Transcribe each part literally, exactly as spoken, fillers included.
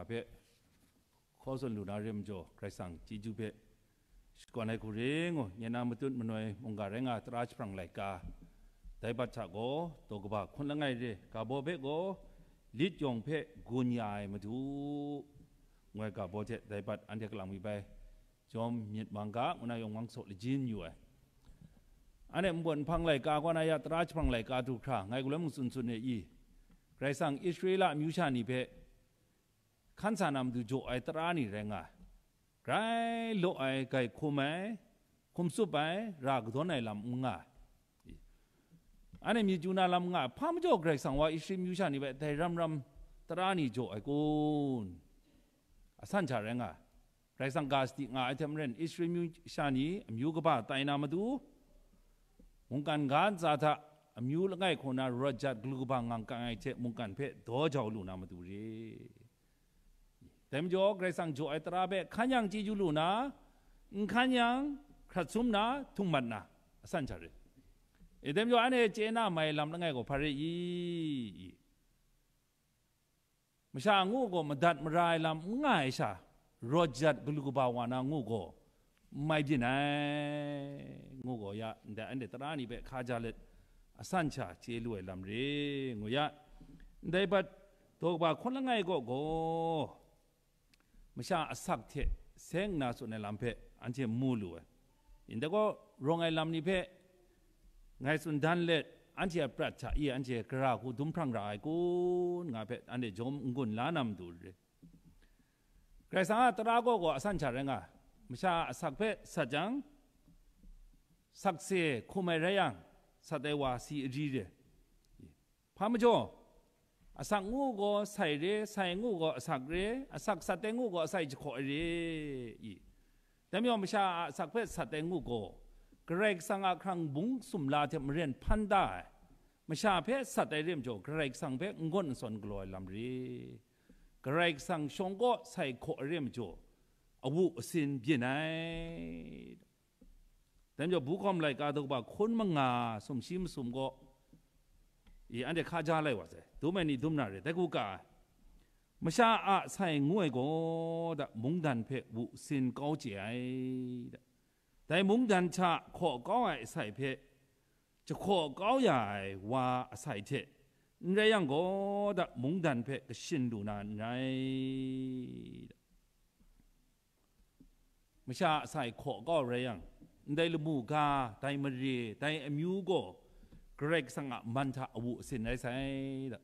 hpe hkaw zawn lu na re majaw, Karai Kasang chyeju hpe shakawn ai hku ring ngu, nye na matut manoi mungga rai nga tara jahprang laika, dai bat hta gaw, daw kaba hkun langai re, ga baw hpe gaw, lit yawng hpe gun ya ai Madu, ngu ai ga baw hte dai bat anhte kalang mi bai, jawm myit mang ga, ngu na yawng mang saw lajin yu ai. Anhte npawt nhpang laika kaw na ya, tara jahprang laika du hkra, ngai galoi mung tsun tsun e i, Karai Kasang Israela amyu sha ni hpe hkan sa na matu jaw ai tara ni rai nga ai. Grai law ai, gai hkum ai, hkum tsup ai, ra kadawn ai lam n nga ai. Anhte myit yu na lam n nga ai. Hpa majaw Karai Kasang wa Israel amyu sha ni hpe dai ram ram tara ni jaw ai kun? Asan sha rai nga ai. Karai Kasang ga sadi nga ai hte maren, Israel amyu sha ni amyu kaba tai na matu, mungkan ga ntsa hta amyu langai hkaw na rawt jat galu kaba ngang kang ai hte mungkan hpe daw jau lu na matu re. Dai majaw, Karai Kasang jaw ai tara hpe hkan yang chyeju lu na, n hkan yang hkrat sum na, htung mat na, asan sha re. E, dai majaw, anhte chye na mai lam langai gaw hpa re i? Masha ngu gaw madat mara ai lam n nga ai sha, rawt jat galu kaba wa na ngu gaw, n mai byin ai, ngu gaw ya, ndai anhte tara ni hpe hkaja let, asan sha chye lu ai lam re, ngu ya. Ndai bat daw kaba hkawn langai kaw gaw, masha asak hte seng nna tsun ai lam hpe anhte mu lu ai. Ndai gaw, rawng ai lam ni hpe ngai tsun dan let, anhte a prat hta i anhte gara hku dum hprang ra ai kun, nga hpe anhte jawm n-gun la na matu re. Karai Kasang a tara gaw gaw asan sha rai nga, masha a asak hpe sat jang, sakse hkum ai rai yang, sat ai wa si ari re. Hpa majaw, asak ngu gaw sai re, sai ngu gaw asak re, asak sat ai ngu gaw asai jahkaw ai re i? Dai majaw, masha a asak hpe sat ai ngu gaw, Karai Kasang a hkrang bung sumla hte maren hpan da ai, masha hpe sat ai re majaw, Karai Kasang hpe n gawn n sawn galaw ai lam re. Karai Kasang shawng kaw sai hkaw ai re majaw, awu asin byin ai. Dai majaw, Buhkawm laika daw kaba hkun manga sumshi masum gaw, i, anhte hkaja lai wa sai, dum ai ni dum na re, dai hku ka ai. Masha a sai ngu ai gaw, da, mungdan hpe wu sin kau chye ai, da. Dai mungdan hta hkaw kau ai asai hpe jahkaw kau ya ai wa asai hte n rai yang gaw, da, mungdan hpe kashin lu na n rai, da. Masha a sai hkaw kau rai yang, ndai lamu ga, dai mare, dai amyu gaw Karai Kasang a man hta awu asin rai sai, da.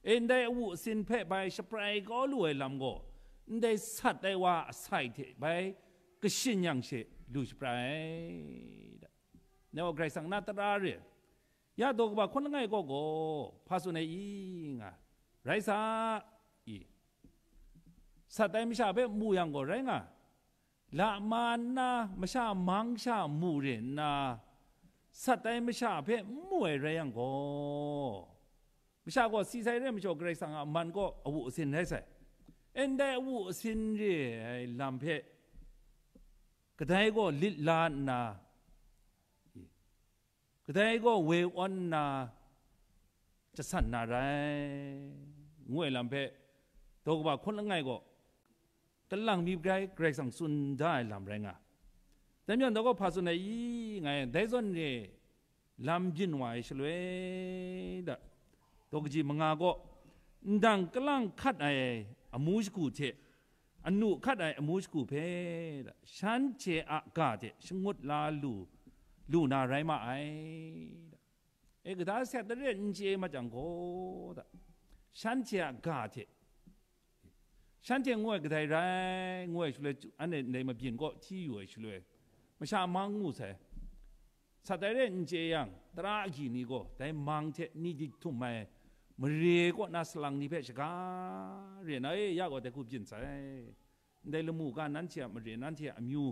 E, ndai awu asin hpe bai shaprai kau lu ai lam gaw, ndai sat ai wa a sai hte bai kashin yang she lu shaprai ai, da. Ngai gaw Karai Kasang na tara re, ya daw kaba hkawn langai kaw gaw, hpa tsun ai i nga, rai sa, i, sat ai masha hpe mu yang gaw rai nga, lama nna, masha mang sha mu re nna, sat ai masha hpe n mu ai rai yang gaw, masha gaw si sai re majaw, Karai Kasang a man gaw awu asin rai sai. E, ndai awu asin re ai lam hpe kadai gaw lit la nna, kadai gaw woi awn nna jasan na rai, ngu ai lam hpe daw kaba hkawn langai gaw, kalang mi grai Karai Kasang tsun da ai lam rai nga. Dai majaw, ndai gaw hpa tsun ai i, ngai dai zawn re lam byin wa ai shaloi, da, daw kaji manga gaw, ndang kalang hkat ai amu shagu hte, anu hkat ai amu shagu hpe, da, shanhte a ga hte shangut la lu, lu na rai ma ai, da. E, kata sat daret n chye mat jang gaw, da, shanhte a ga hte, shanhte ngu ai kadai rai, ngu ai shaloi, anhte ndai mabyin kaw hti yu ai shaloi, masha mang ngu sai. Sat ai re n chye yang, tara agyi ni gaw dai mang hte ni di htum ai mare kaw na salang ni hpe shaga re na, e, ya gaw dai hku byin sai. Ndai lamu ga nanhte a mare, nanhte a amyu,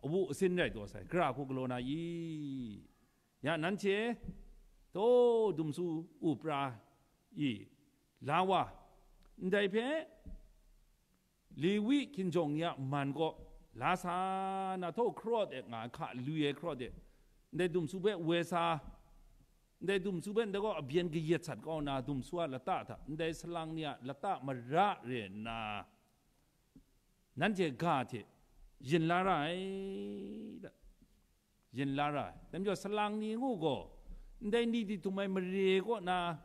awu asin rai taw sai, gara hku galaw na i? Ya nanhte, taw dumsu upra i, la wa, ndai hpe Lewi hkinjawng ni a man kaw la sa na, htaw hkaraw de nga ai hka lui ai hkaraw de, ndai dumsu hpe woi sa, ndai dumsu hpe ndai gaw abyen kayat sat kau na, dumsu a lata hta, ndai salang ni a lata mara re nna, nanhte ga hte yin la ra ai, da, yin la ra ai. Dai majaw, salang ni ngu gaw, ndai ni di htum ai mare kaw na,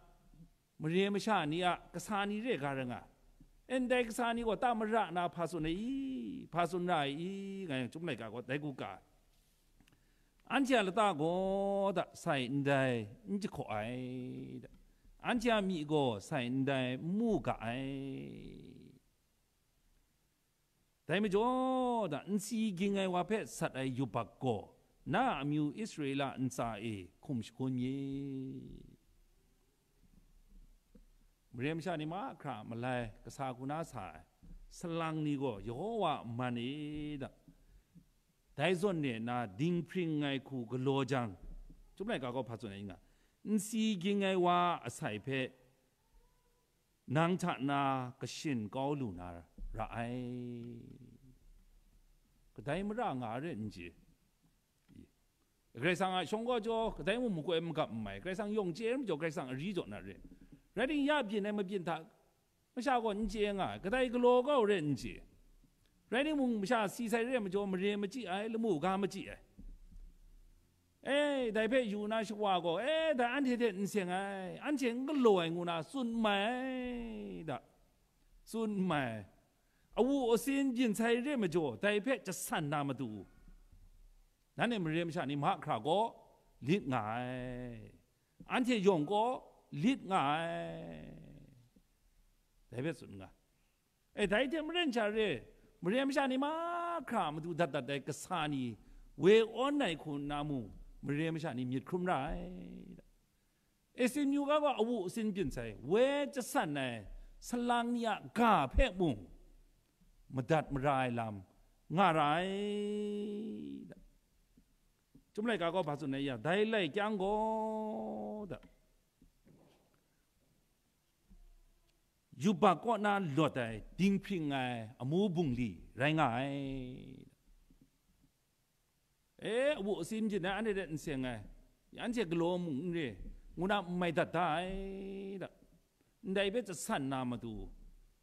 mare masha ni a kasa ni re ga rai nga ai. E, ndai kasa ni gaw ta mara na hpa tsun ai i, hpa tsun ra ai i, nga yang, Chyum laika gaw dai ku ka ai. Anhte a lata gaw da sai ndai n jahkaw ai, da, anhte a myi gaw sai ndai n mu ga ai. Dai majaw da, nsi ging ai wa hpe sat ai yubak gaw, na a amyu Israela ntsa e hkum shangun myit. Mare masha ni mahkra a malai kasa hku na sa ai salang ni gaw, Yehowa a man e da, dai zawn re nna dinghpring ai hku galaw jang, Chyum laika gaw hpa tsun ai nga, nsi ging ai wa a asai hpe nang hta na kashin kau lu na ra ai. Kadai mara nga re n chye. Karai Kasang a shawng kaw jaw, kadai mung makoi magap n mai. Karai Kasang yawng chye ai majaw, Karai Kasang ari jaw na re. Rai timung, ya byin ai mabyin hta masha gaw n chye nga ai, kadai galaw kau re n chye. Rai timung, masha si sai re ai majaw, mare machyi ai, lamu ga machyi ai. E, dai hpe yu na shawa gaw, e, dai anhte hte n seng ai, anhte n galaw ai ngu na tsun mai ai, da, tsun mai ai. Awu asin byin sai re ai majaw, dai hpe jasan na matu, nanhte mare masha ni mahkra gaw lit nga ai, anhte yawng gaw lit nga ai, dai hpe tsun nga. E, dai hte maren sha re, mare masha ni mahkra a matu dat dat ai kasa ni woi awn ai hku nna mung, mare masha ni myit hkrum ra ai. Isi amyu ga gaw awu asin byin sai, woi jasan ai salang ni a ga hpe mung madat mara ai lam nga ra ai. Chyum laika gaw hpa tsun ai ya, dai lai kyang gaw, da, yubak kaw na lawt ai dinghpring ai amu bungli rai nga ai. E, awu asin byin ai, anhte hte n seng ai, anhte galaw mung n re, ngu na n mai dat da ai, da. Ndai hpe jasan na matu,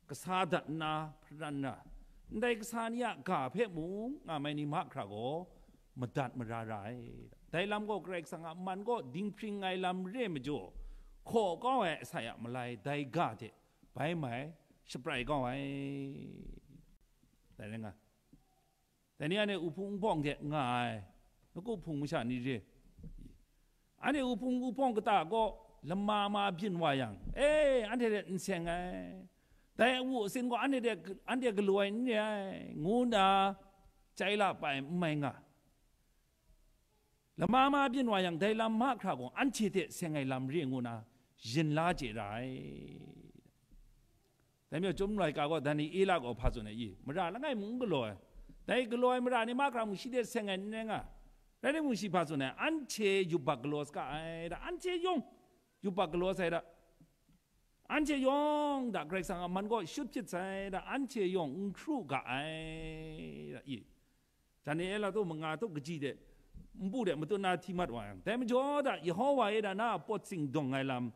kasa dat nna hparan ra, ndai kasa ni a ga hpe mung nga mai ni mahkra gaw madat mara ra ai. Dai lam gaw Karai Kasang a man kaw dinghpring ai lam re ai majaw, hkaw kau ai asai a malai dai ga hte bai mai shaprai kau ai. Dai rai nga. Dai ni anhte uhpung uhpawng hte nga ai, nawku hpung masha ni re, anhte uhpung uhpawng kata gaw lama ma byin wa yang, e, anhte hte n seng ai, dai awu asin gaw anhte hte, anhte galaw ai n re ai, ngu nna chyai la pai n mai nga. Lama ma byin wa yang, dai lam mahkra gaw anhte hte seng ai lam re ngu na yin la chye ra ai. Dai majaw, Chyum laika gaw Daniela gaw hpa tsun ai i, mara langai mung n galaw ai, dai galaw ai mara ni mahkra mung shi hte seng ai n rai nga. Rai timung, shi hpa tsun ai, anhte yubak galaw saga ai, da, anhte yawng yubak galaw sai, da, anhte yawng, da, Karai Kasang a man kaw shut hpyit sai, da, anhte yawng n hkru ga ai, da, i. Daniela tu manga tu kaji de, npu de matut na hti mat wa yang, dai majaw da, Yehowa e da na a pawt singdawng ai lam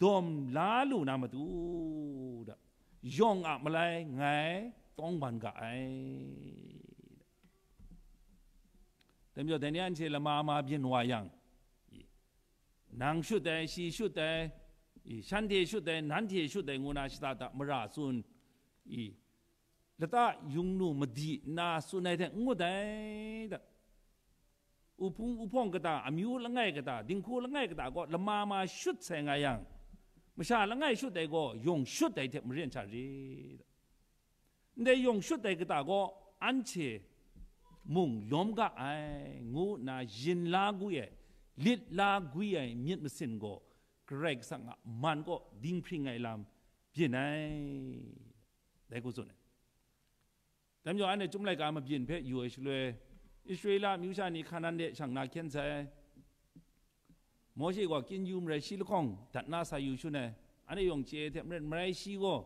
dawm la lu na matu, da, yawng a malai ngai tawng ban ga ai. Dai majaw, dai ni anhte lama ma byin wa yang, i, nang shut ai, shi shut ai, i, shanhte shut ai, nanhte shut ai, ngu na shada da mara tsun, i, lata yung nu madi nna tsun ai hte n ngut ai, da. Uhpung uhpawng kata, amyu langai kata, dinghku langai kata gaw lama ma shut sai nga yang, masha langai shut ai gaw yawng shut ai hte maren sha re, da. Ndai yawng shut ai kata gaw anhte mung lawm ga ai, ngu nna yin la gwi ai, lit la gwi ai myit masin gaw Karai Kasang a man kaw dinghpring ai lam byin ai, dai hku tsun ai. Dai majaw, anhte Chyum laika mabyin hpe yu ai shaloi, Israela amyu sha ni Hkanan de shang na hkyen sai. Mawshe gaw kyin yu marai shi lahkawng dat na sa yu shun ai. Anhte yawng chye ai hte maren, marai shi gaw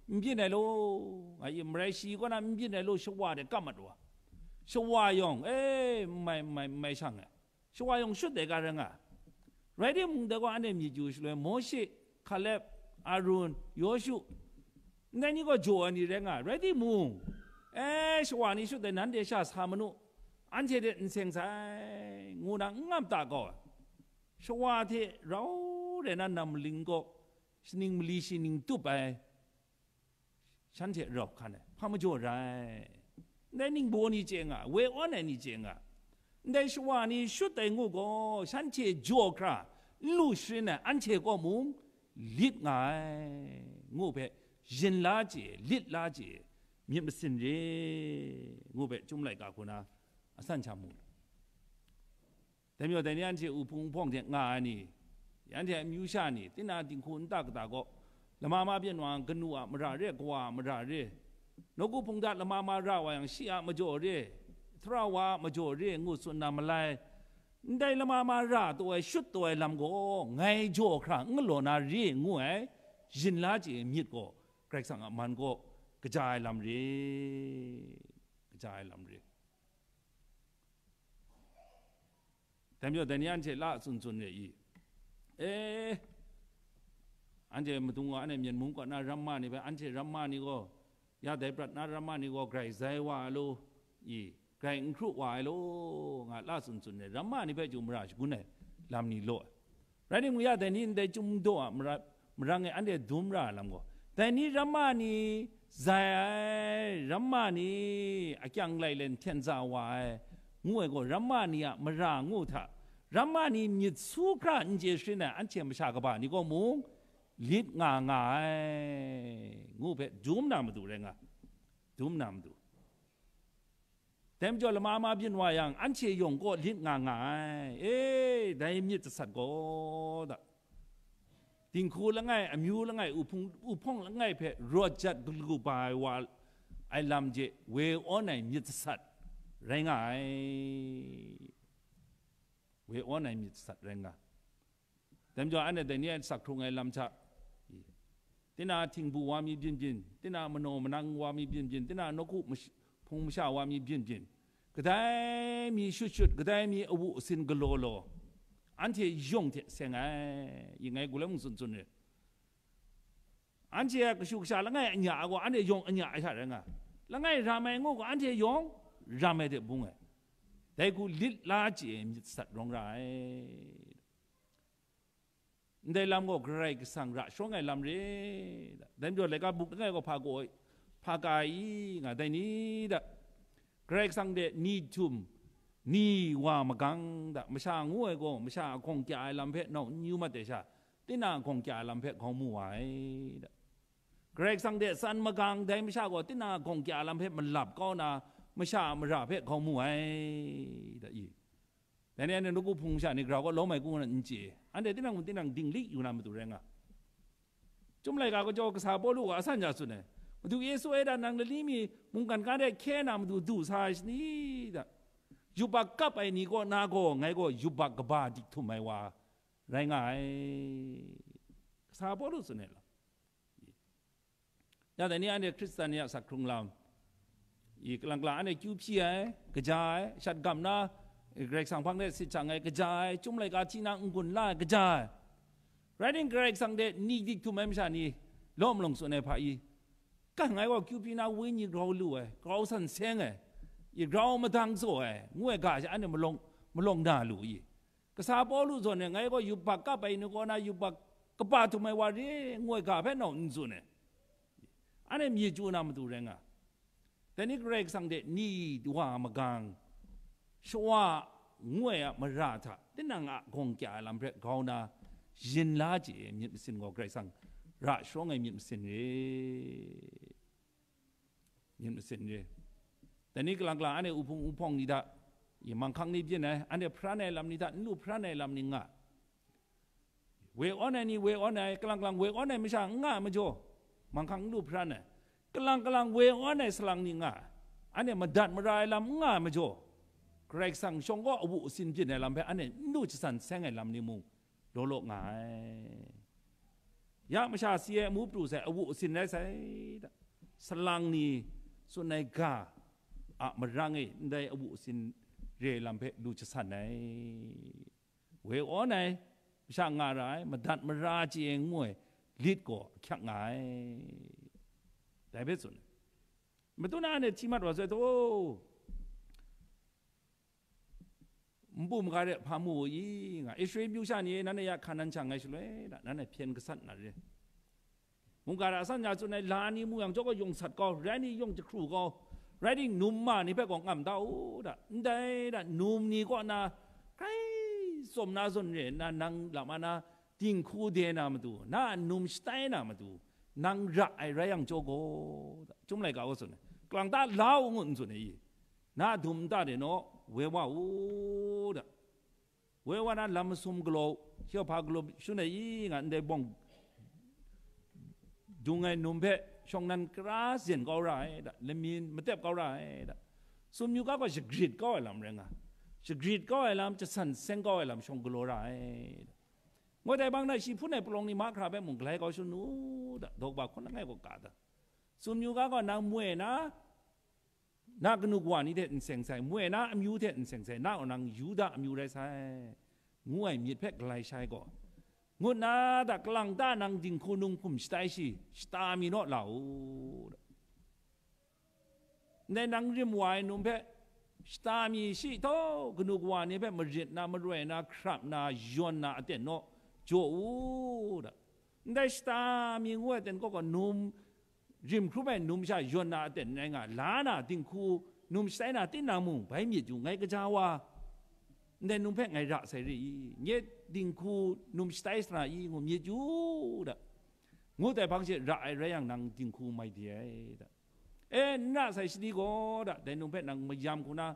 n byin ai law, nga i, marai shi kaw na n byin ai law, shawa de kap mat wa, shawa yawng, e, n mai, n mai, n mai shang ai. Shawa yawng shut ai ga rai nga. Rai timung, dai gaw anhte myit yu shaloi, Mawshe, Hkalep, Arun, Yawshu, ndai ni gaw jaw ai ni rai nga. Rai timung, E, shawa ni shut ai, nanhte sha sa manu, anhte hte n seng sai, ngu na n ngam ta gaw, shawa hte rau rai na nam maling gaw, shaning mali shaning tup ai, shanhte rau hkan ai, hpa majaw rai. Ndai ningbaw ni chye nga, woi awn ai ni chye nga, ndai shawa ni shut ai ngu gaw, shanhte jaw hkra n lu sharin ai, anhte kaw mung lit nga ai, ngu hpe, yin la chye, lit la chye, myit masin re, ngu hpe, Chyum laika hku na asan sha mu. Dai majaw, dai ni anhte wuhpung wuhpawng hte nga ai ni, anhte a amyu sha ni, tinang dinghku nta kata gaw, lama ma byin wa yang, kanu a mara re, kawa a mara re, nawku hpung hta lama ma ra wa yang, shi a majaw re, tara wa a majaw re, ngu tsun na malai, ndai lama ma ra taw ai, shut taw ai lam gaw, ngai jaw hkra n galaw na re, ngu ai, yin la chye myit gaw, Karai Kasang a man kaw kaja ai lam re, kaja ai lam re. Dai majaw, dai ni anhte la tsun tsun re i? E, anhte madung wa, anhte Myen mung kaw na ramma ni hpe, anhte ramma ni gaw, ya dai prat na ramma ni gaw, grai zai wa ai law i, grai n hkru wa ai law, nga la tsun tsun re, ramma ni hpe chyu mara shagun ai lam ni law ai. Rai timung, ya dai ni ndai Chyum daw a mara, marang e anhte dum ra ai lam gaw, dai ni ramma ni zai ai, ramma ni akyang lai len hten za wa ai, ngu ai gaw, ramma ni a mara ngu hta, ramma ni myit su hkra n chye sharin ai anhte masha kaba ni gaw mung lit nga nga ai, ngu hpe dum na matu rai nga, dum na matu. Dai majaw, lama ma byin wa yang, anhte yawng kaw lit nga nga ai. E, dai myit jasat gaw da, dinghku langai, amyu langai, uhpung, uhpawng langai hpe rawt jat galu ba ai wa, ai lam je, woi awn ai myit jasat rai nga ai. Woi awn ai myit jasat rai nga. Dai majaw, anhte dai ni a sak hkrung ai lam hta, tinang htingbu wa mi byin byin, tinang manaw manang wa mi byin byin, tinang nawku mash-, hpung masha wa mi byin byin, kadai mi shut shut, kadai mi awu asin galaw law, anhte yawng hte seng ai, i ngai gulai mung tsun tsun re. Anhte a kashu kasha langai anya a gaw, anhte yawng anya ai sha rai nga. Langai ram ai ngu gaw, anhte yawng ram ai hte bung ai. Dai hku lit la chye ai myit sat rawng ra ai. Ndai lam gaw Karai Kasang ra sharawng ai lam re da. Dai majaw, laika buk langai gaw hpa gaw, hpa ka ai i, nga dai ni da. Karai Kasang de ni htum, ni wa magang da. Masha ngu ai gaw, masha a gawng kya ai lam hpe nau n yu mat ai sha, tinang a gawng kya ai lam hpe gawng mu wa ai da. Karai Kasang de tsan magang dai masha gaw, tinang a gawng kya ai lam hpe malap kau na, masha a mara hpe gawng mu ai da i. Dai ni anhte nawku hpung sha ni grau kaw lawm ai kun n chye. Anhte tinang mung tinang dinglik yu na matu rai nga. Chyum laika kajaw kasa Pawlu gaw asan ja tsun ai. Madu Yesu e da nang lani mi mungkan ga de hkye na matu du sa ai shani da? Yubak kap ai ni kaw na gaw, ngai gaw yubak kaba dik htum ai wa rai nga ai. Kasa Pawlu tsun ai lam. Ya dai ni anhte Hkristan ni a sak hkrung lam, i kalang kalang anhte kyu hpyi ai, kaja ai, shat gam na, Karai Kasang hpang de sit shang ai, kaja ai, Chyum laika hti na n-gun la ai, kaja ai. Rai nang, Karai Kasang de ni dik htum ai masha ni, lawm lawng tsun ai hpa i, kan ngai gaw kyu hpyi na wenyi grau lu ai, grau san seng ai, i grau madang tsaw ai, ngu ai ga she anhte malawng, malawng na lu i? Kasa Pawlu zawn e, ngai gaw yubak kap ai ni kaw na yubak kaba htum ai wa re, ngu ai ga hpe nau n tsun ai? Anhte myit chyu na matu rai nga. Dai ni Karai Kasang de ni wa magang, shawa ngu ai a mara hta, tinang a gawng kya ai lam hpe grau na, yin la chye ai myit masin gaw Karai Kasang ra sharawng ai myit masin re. Myit masin re. Dai ni kalang kalang anhte uhpung uhpawng ni hta, i manghkang ni byin ai, anhte hparan ai lam ni hta, n lu hparan ai lam ni nga. Woi awn ai ni woi awn ai, kalang kalang woi awn ai masha n nga ai majaw, manghkang n lu hparan ai. Kalang kalang woi awn ai salang ni nga ai. Anhte madat mara ai lam n nga ai majaw, Karai Kasang shawng gaw awu asin byin ai lam hpe anhte n lu shasan seng ai lam ni mung, law law nga ai. Ya masha si ai amu pru sai, awu asin rai sai da. Salang ni tsun ai ga a marang e ndai awu asin re lam hpe lu shasan ai. Woi awn ai, masha nga ra ai, madat mara chye ai ngu ai lit gaw ahkyak nga ai. Dai hpe tsun ai. Matu na anhte hti mat wa sai, "O, npu maga de hpa mu u i?" nga, "Israel myu sha ni e, nanhte ya hkan nan shang ai shaloi, da, nanhte hpyen gasat na re. Mungga hta san ya tsun ai la ni mu yang, chyawm gaw yawng sat kau, rai ni yawng jahkru kau, rai ting, num ma ni hpe gaw ngam da u, da, ndai, da, num ni kaw na grai tsawm na zawn re nna, nang lam a na dinghku de na matu, na a num shatai na matu, nang ra ai rai yang chyaw gaw," da, Chyum laika gaw tsun ai, "Kalang ta la u ngut n tsun ai i? Na a dum nta de naw, woi wa u," da. Woi wa na lam masum galaw, shi hpa galaw shun ai i nga, ndai bawng dung ai num hpe shawng nan kara zen kau ra ai, da, lamin matep kau ra ai, da. Sumyu ga gaw shagrit kau ai lam rai nga, shagrit kau ai lam, jasan seng kau ai lam shawng galaw ra ai, da. Ngut ai bang na shi hpun ai palawng ni mahkra hpe mung galai kau shun u, da, daw kaba hkun langai kaw ka da. Sumyu ga gaw nang moi na, na kanu kawa ni hte n seng sai, moi na amyu hte n seng sai, na gaw nang Yuda amyu rai sai, ngu ai myit hpe galai shai gaw, ngut na da, kalang ta nang dinghku num hkum shatai shi, shata mi naw la u. Ndai nang rim wa ai num hpe, shata mi shi htau kanu kawa ni hpe marit na, maroi na, hkrap na, yawn na aten naw jaw u, da. Ndai shata mi ngu ai aten kaw gaw num, rim hkrum ai num sha yawn na aten rai nga, la na dinghku num shatai na tinang mung, bai myit yu, ngai kaja wa, ndai num hpe ngai ra sai re i? Nye dinghku num shatai sa na i? Ngu myit yu u, da. Ngut ai hpang she ra ai rai yang, nang dinghku mai de ai, da. E, n ra sai shani gaw, da, dai num hpe nang mayam hku na,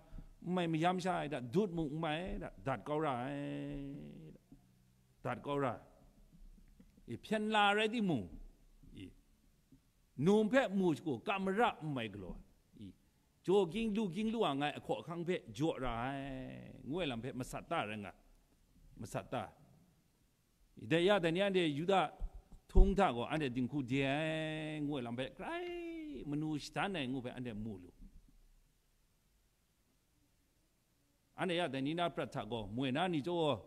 n mai mayam sha ai, da, dut mung n mai ai, da, dat kau ra ai, da, dat kau ra ai. I, hpyen la rai timung, i, num hpe mu shagu, ka mara n mai galaw ai, i, jaw ging lu ging lu a ngai ahkaw ahkang hpe jaw ra ai, ngu ai lam hpe masat ta rai nga, masat ta. Dai ya, dai ni anhte Yuda htung hta gaw anhte dinghku de ai, ngu ai lam hpe grai manu shadan ai ngu hpe anhte mu lu. Anhte ya, dai ni na prat hta gaw, moi na ni chyaw gaw,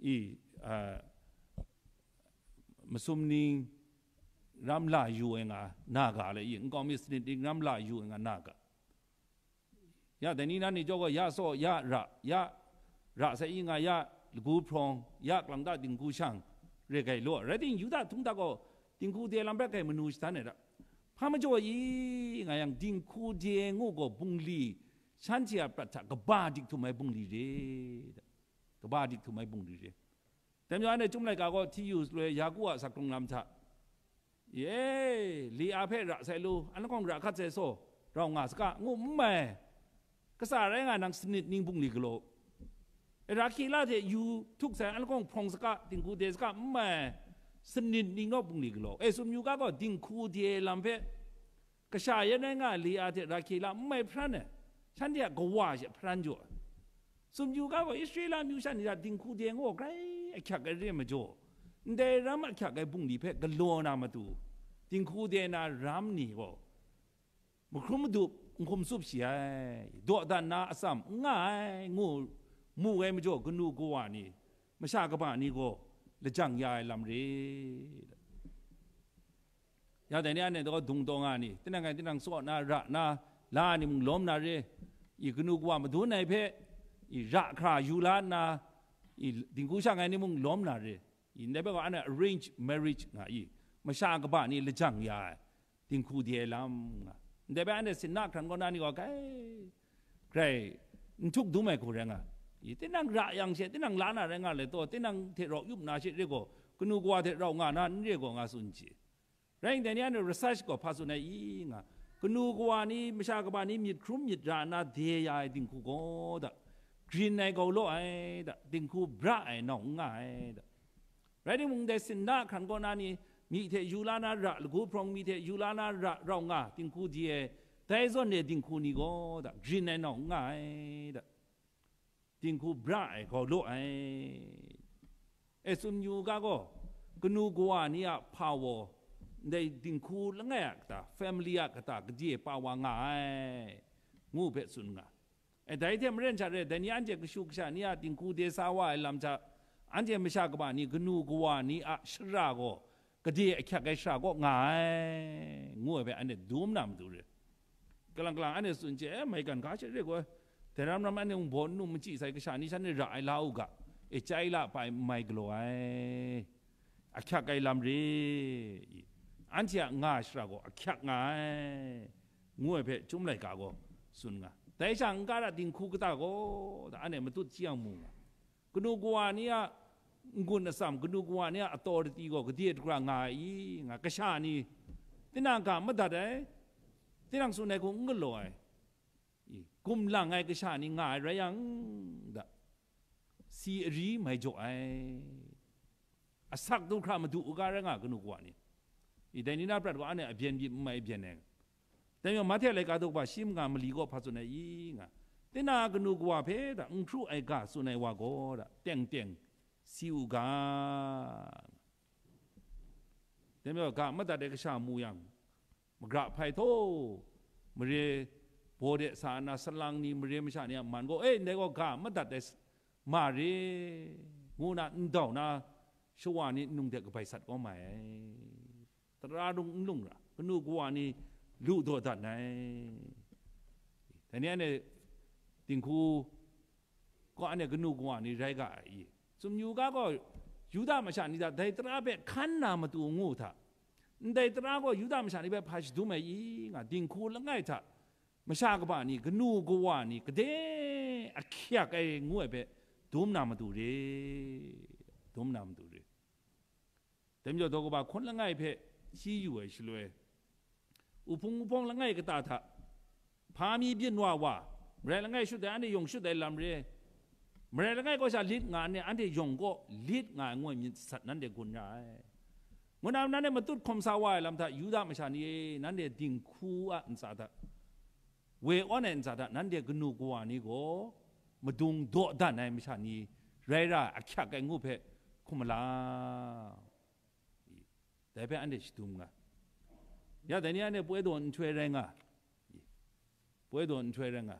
i, a, masum ning ram la yu ai nga na ga le, i, nkau mi sanit ning ram la yu ai nga na ga. Ya dai ni na ni jaw gaw, ya saw, ya ra, ya ra sai i nga, ya lagu hprawng, ya kalang ta dinghku shang, re gai law. Rai timung, Yuda htung hta gaw dinghku de lam hpe grai manu shadan ai ra. Hpa majaw i nga yang, dinghku de ngu gaw bungli, shanhte a prat hta kaba dik htum ai bungli re, kaba dik htum ai bungli re. Dai majaw, anhte Chyum laika gaw hti yu shaloi, Yaku a sakrawng lam hta, e, Lea hpe ra sai lu, anhte hkawng ra hkat sai saw, rau nga saga, ngu n mai. Kasa rai nga nang sanit ning bungli galaw, e, Rahkela hte yu htuk sai, anhte hkawng hprawng saga, dinghku de saga, n mai. Sanit ning naw bungli galaw, e, sumyu ga gaw dinghku de lam hpe, kasha yan rai nga Lea hte Rahkela n mai hparan ai, shanhte a kawa she hparan jaw ai. Sumyu ga gaw Israela myu sha ni hta dinghku de ngu grai ahkyak ai re majaw, ndai ram ahkyak ai bungli hpe galaw na matu, dinghku de na ram ni gaw mahkrum madup n hkum tsup shi ai, dawdan na atsam n nga ai, ngu mu ai majaw, kanu kawa ni, masha kaba ni gaw lajang ya ai lam re. Ya dai ni anhte gaw dung taw nga ni, tinang ngai tinang tsaw na, ra na, la ni mung lawm na re, i, kanu kawa madun ai hpe, i, ra hkra yu la nna, i, dinghku shang ai ni mung lawm na re, i, ndai hpe gaw anhte arrange marriage nga i, masha kaba ni lajang ya ai, dinghku de ai lam nga. Ndai hpe anhte sinna hkran kaw na ni gaw grai, grai n htuk dum ai hku rai nga. I, tinang ra yang she, tinang la na rai nga le taw, tinang hte rau yup na she re gaw, kanu kawa hte rau nga na n re gaw, nga tsun chye. Rai nna, dai ni anhte research gaw hpa tsun ai i nga, kanu kawa ni, masha kaba ni myit hkrum myit ra nna de ya ai dinghku gaw da, grin ai gau law ai da, dinghku bra ai nau n nga ai da. Rai timung, dai sinna hkran kaw na ni, myi hte yu la na ra, lagu hprawng myi hte yu la na ra, rau nga, dinghku de ai, dai zawn e dinghku ni gaw da, grin ai nau n nga ai da. Dinghku bra ai gau law ai. E, tsun yu ga gaw, kanu kawa ni a hpawaw, ndai dinghku langai a kata, family a kata, gade pa wa nga ai, ngu hpe tsun nga. E, dai hte maren sha re, dai ni anhte kashu kasha ni a dinghku de sa wa ai lam hta, anhte masha kaba ni, kanu kawa ni a shara gaw, gade ahkyak ai shara kaw nga ai, ngu ai hpe anhte dum na matu re. Kalang kalang anhte tsun chye, eh, maigan ga she re gaw, dai ram ram anhte mung baw n lu machyi sai kasha ni shan e ra ai la u ga, e, chyai la pa ai n mai galaw ai, ahkyak ai lam re, anhte a nga ai shara gaw ahkyak nga ai, ngu ai hpe Chyum laika gaw tsun nga. Dai sha n-ga ra dinghku kata gaw, da anhte matut chyang mu nga. Kanu kawa ni a n-gun atsam, kanu kawa ni a authority gaw gade dagra nga ai i, nga kasha ni, tinang ga madat ai, tinang tsun ai hku n galaw ai, i, gumlang ai kasha ni nga ai rai yang, da, si ari mai jaw ai, asak du hkra madu u ga rai nga, kanu kawa ni. I, dai ni na prat gaw anhte abyen byin n mai byen ai. Dai majaw, Mahte laika daw kaba shi manga mali gaw hpa tsun ai i nga, tinang a kanu kawa hpe da n hkru ai ga tsun ai wa gaw da teng teng si u ga. Dai majaw, ga madat ai kasha mu yang, magra hpai htaw, mare baw de sa na salang ni, mare masha ni a man gaw, "E, ndai gaw ga madat ai s-, ma re," ngu na ndau na, shawa ni nung de kabai sat kau mai ai. Tara rung n lung ra, kanu kawa ni lu daw dat ai. Dai ni anhte dinghku gaw, anhte kanu kawa ni rai ga ai i? Tsun yu ga gaw, Yuda masha ni hta dai tara hpe hkan na matu ngu hta, ndai tara gaw Yuda masha ni hpe hpa shadum ai i nga, dinghku langai hta masha kaba ni, kanu kawa ni gade ahkyak ai ngu ai hpe dum na matu re, dum na matu re. Dai majaw, daw kaba hkun langai hpe shi yu ai shaloi, uhpung uhpawng langai kata hta hpa mi byin wa wa, marai langai shut ai, anhte yawng shut ai lam re, marai langai kaw sha lit nga ai, anhte yawng kaw lit nga ai ngu ai myit sat nanhte gun ra ai. Ngu na, nanhte matut hkawm sa wa ai lam hta, Yuda masha ni e, nanhte dinghku a ntsa hta, we awn ai ntsa hta, nanhte kanu kawa ni gaw madung daw dan ai masha ni rai ra ai ahkyak ai ngu hpe hkum mala. Dai hpe anhte shadum nga. Ya, dai ni anhte poi daw nhtoi rai nga. Poi daw nhtoi rai nga.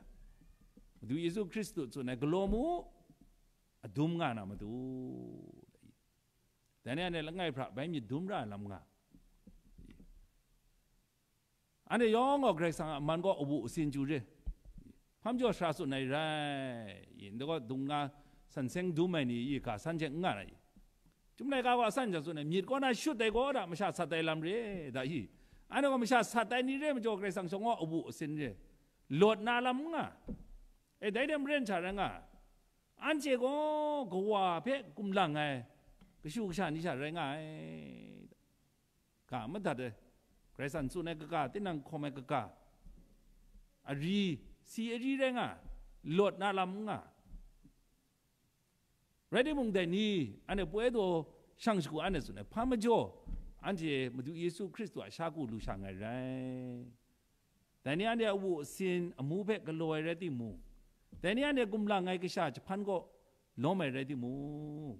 Madu Yesu Hkristu tsun ai, galaw mu, adum nga na matu. Dai ni anhte langai hpra bai myit dum ra ai lam nga. Anhte yawng gaw Karai Kasang a man gaw awu asin chyu re. Hpa majaw sara tsun ai rai, i, ndai gaw dung na san seng dum ai ni i ga san hte n nga na i? Chyum laika gaw asan hte tsun ai, myit kaw na shut ai gaw da masha sat ai lam re, da i? Anhte gaw masha sat ai ni re majaw Karai Kasang shawng gaw awu asin re, lawt na lam n nga. E, dai hte maren sha rai nga, anhte gaw kawa hpe kumlang ai kashu kasha ni sha rai nga ai. Ga madat ai, Karai Kasang tsun ai kaga, tinang hkawm ai kaga, ari, si ari rai nga, lawt na lam n nga. Rai timung, dai ni, anhte poi daw shang shagu anhte tsun ai, hpa majaw, anhte Madu Yesu Hkristu a sha ku lu sha nngai rai. Dai ni anhte awu asin amu hpe galaw ai rai timung, dai ni anhte gumlang ai kasha jahpan kaw lawm ai rai timung,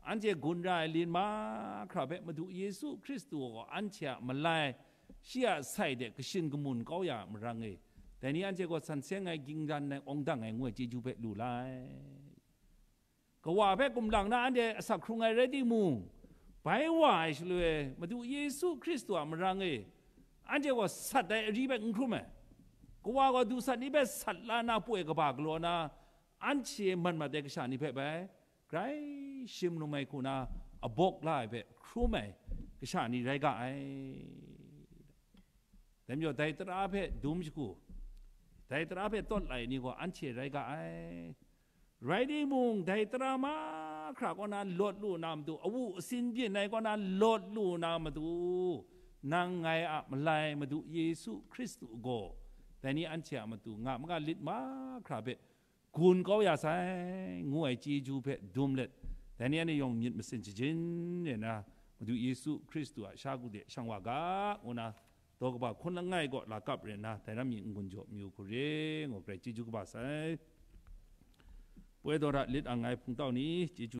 anhte gun ra ai lin mahkra hpe Madu Yesu Hkristu gaw anhte a malai, shi a sai de kashin kamun kau ya a marang e, dai ni anhte gaw san seng ai, gingdan ai, awng dang ai ngu ai chyeju hpe lu la ai. Kawa hpe kumlang na anhte asak hkrung ai rai timung, bai wa ai shaloi Madu Yesu Hkristu a marang e anhte gaw sat ai ari hpe n hkrum ai. Kawa gaw dusat ni hpe sat la na poi kaba galaw na, anhte mat mat ai kasha ni hpe bai grai shim lum ai hku na, abawk la ai hpe hkrum ai kasha ni rai ga ai. Dai majaw, dai tara hpe dum shagu, dai tara hpe tawt lai ni gaw anhte rai ga ai. Rai timung, dai tara mahkra kaw na lawt lu na matu, awu asin byin ai kaw na lawt lu na matu, nang ngai a Malai Madu Yesu Hkristu gaw, dai ni anhte a matu nga maga lit mahkra hpe gun kau ya sai, ngu ai chyeju hpe dum let, dai ni anhte yawng myit masin shajin re na, Madu Yesu Hkristu a sha ku de shang wa ga, ngu na, daw kaba hkun langai kaw la kap re nna, dai ram mi n-gun jaw mayu hku re, ngu garai chyeju kaba sai. Poi daw ra lit ang ai hpungtau ni, chyeju